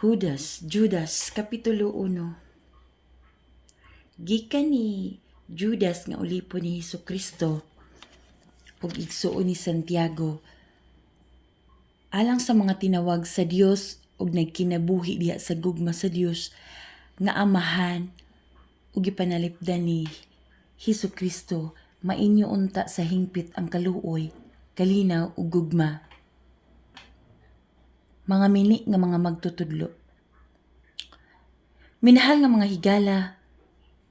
Judas, Judas, Kapitulo 1. Gikan ni Judas nga ulipon ni Hesus Kristo ug igsuon ni Santiago, alang sa mga tinawag sa Dios ug nagkinabuhi diha sa gugma sa Dios nga Amahan ug gipanalipdan ni Hesus Kristo, mainyo unta sa hingpit ang kaluoy, kalinaw ug gugma. Mga mini nga mga magtutudlo. Minahal nga mga higala,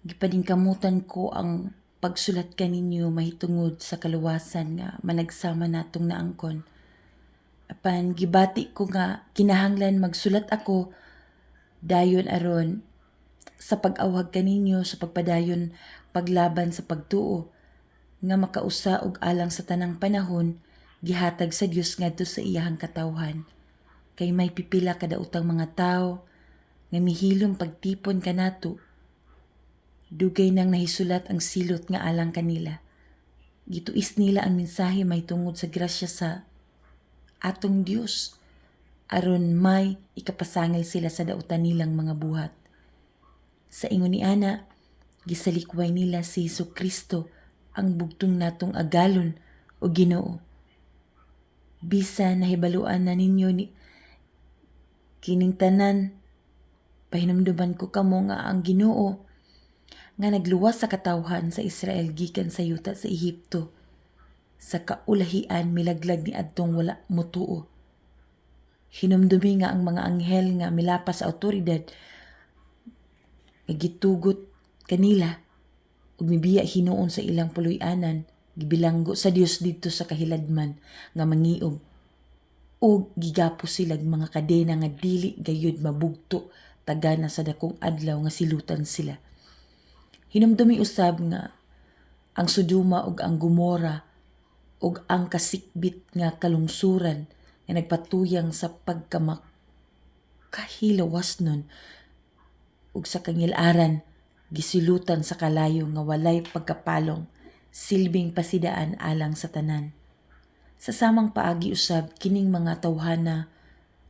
gipaningkamutan ko ang pagsulat kaninyo mahitungod sa kaluwasan nga managsama natong naangkon. Apan gibati ko nga kinahanglan magsulat ako dayon aron sa pag-awhag kaninyo sa pagpadayon paglaban sa pagtuo nga makausa og alang sa tanang panahon gihatag sa Dios ngadto sa iyahang katawhan. Kay may pipila ka daotang mga tawo nga mihilom pagtipon kanato. Dugay nang nahisulat ang silot nga alang kanila. Gituis nila ang mensahe mahitungod sa grasya sa atong Dios aron may ikapasangil sila sa dautan nilang mga buhat. Sa ingon ni ana, gisalikway nila si Hesus Kristo, ang bugtong natong Agalon o Ginoo. Bisa nahibaluan na ninyo ni kining tanan, pahinumduman ko kamo nga ang Ginoo nga nagluwas sa katawhan sa Israel gikan sa yuta sa Ehipto sa kaulahian milaglag ni adtong wala motuo. Hinumdumi nga ang mga anghel nga milapas sa awtoridad nga gitugot kanila ug mibiya hinuon sa ilang puloy-anan, gibilanggo sa Dios didto sa kahiladman nga mangiob ug gigapos silag mga kadena nga dili gayud mabugto tagana sa dakong adlaw nga silutan sila. Hinumdumi usab nga ang Sodoma ug ang Gomora ug ang kasikbit nga kalungsuran nga nagpatuyang sa pagkamakahilawas nun ug sa kangil-aran gisilutan sa kalayo nga walay pagkapalong, silbing pasidaan alang sa tanan. Sa samang paagi usab, kining mga tawhana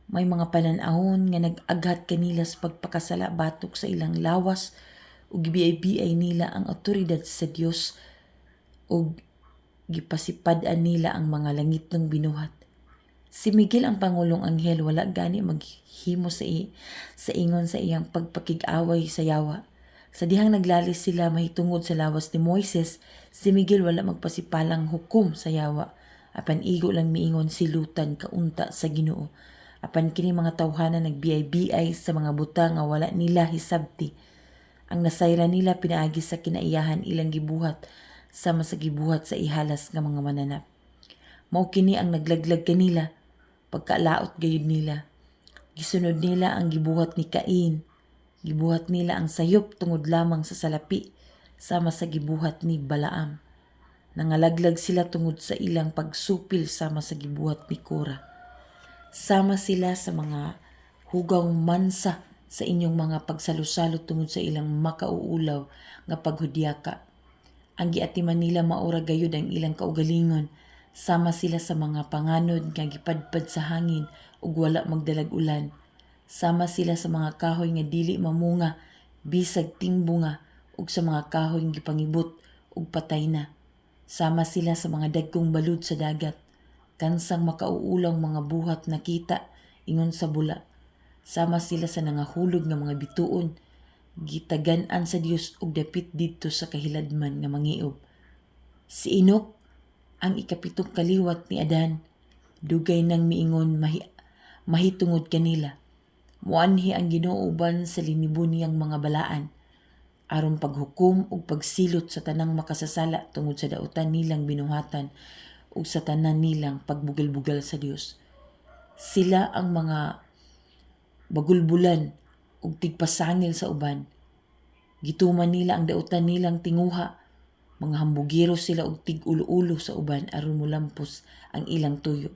may mga panan-awon nga nag-aghat kanila sa pagpakasala batok sa ilang lawas ug gibiay-biay nila ang awtoridad sa Dios ug gipasipad-an nila ang mga langitnong binuhat. Si Miguel, ang pangulong anghel, wala gani maghimo sa ingon sa iyang pagpakig-away sa yawa. Sa dihang naglalis sila mahitungod sa lawas ni Moises, si Miguel wala magpasipalang hukom sa yawa. Apan igo lang miingon, "Silutan ka unta sa Ginoo." Apan kini mga tawhana nagbiay-biay sa mga butang nga wala nila hisabti. Ang nasayran nila pinaagi sa kinaiyahan ilang gibuhat sama sa gibuhat sa ihalas nga mga mananap. Mao kini ang naglaglag kanila pagkalaot gayud nila. Gisunod nila ang gibuhat ni Cain. Gibuhat nila ang sayop tungod lamang sa salapi sama sa gibuhat ni Balaam. Nangalaglag sila tungod sa ilang pagsupil sama sa gibuhat ni Cora. Sama sila sa mga hugaw mansa sa inyong mga pagsalusalo tungod sa ilang makauulaw nga paghudyaka. Ang giatiman nila maura gayud ang ilang kaugalingon. Sama sila sa mga panganod nga gipadpad sa hangin ug wala magdalag ulan. Sama sila sa mga kahoy nga dili mamunga bisag tingbunga ug sa mga kahoy nga gipangibot ug patay na. Sama sila sa mga dagkong balud sa dagat. Kansang makauulaw mga buhat nakita ingon sa bula. Sama sila sa nangahulog nga mga bituon gitagan-an sa Dios og dapit didto sa kahiladman nga mangiob. Si Enoch, ang ikapitong kaliwat ni Adan, dugay nang miingon mahitungod kanila. Muanhi ang Ginoo uban sa linibo niyang mga balaan aron paghukom ug pagsilot sa tanang makasasala tungod sa dautan nilang binuhatan ug sa tanan nilang pagbugal-bugal sa Dios. Sila ang mga bagulbulan ug tigpasangil sa uban. Gituman nila ang dautan nilang tinguha. Mga hambugiro sila og tig-ulo-ulo sa uban aron molampos ang ilang tuyo.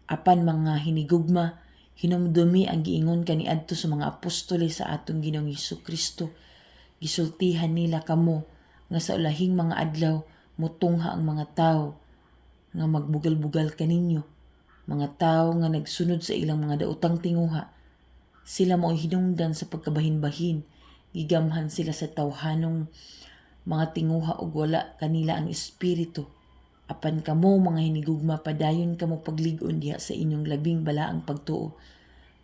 Apan mga hinigugma, hinumdumi ang giingon kaniadto sa mga apostoles sa atong Ginoong Hesus Kristo. Gisultihan nila kamo nga sa ulahing mga adlaw mutungha ang mga tawo nga magbugal-bugal kaninyo, mga tawo nga nagsunod sa ilang mga daotang tinguha. Sila mao'y hinungdan sa pagkabahin-bahin, gigamhan sila sa tawhanong mga tinguha ug wala kanila ang Espiritu. Apan kamo, mga hinigugma, padayon kamo paglig-on diha sa inyong labing balaang pagtuo.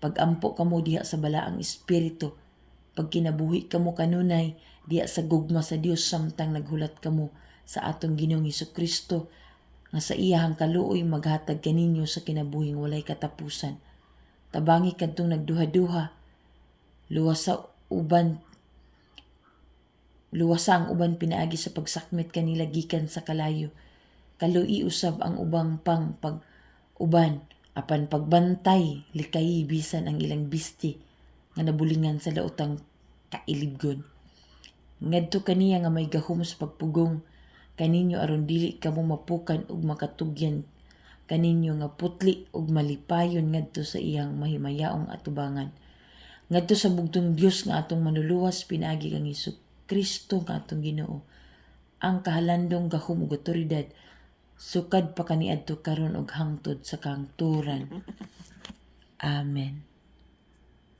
Pagampo kamo diha sa balaang Espiritu. Pagkinabuhi kamo kanunay diha sa gugma sa Dios samtang naghulat kamo sa atong Ginoong Kristo nga sa iyahang kaluoy maghatag kaninyo sa kinabuhing walay katapusan. Tabangi kadtong nagduha-duha, luwasa ang uban pinaagi sa pagsakmit kanila gikan sa kalayo. Kaluyi usab ang ubang pang pag uban, apan pagbantay likayi bisan ang ilang bisti nga nabulingan sa lautang kailibgon. Ngadto kaniya nga may gahom sa pagpugong kaninyo aron dili kamo mapukan ug makatugyan kaninyo nga putli ug malipayon ngadto sa iyang mahimayaong atubangan. Ngadto sa bugtong Dios nga atong manluluwas pinaagi kang Hesus Kristo nga atong Ginoo, ang kahalandong, gahom ug otoridad sukad pa kaniadto karon ug hangtod sa kahangturan. Amen.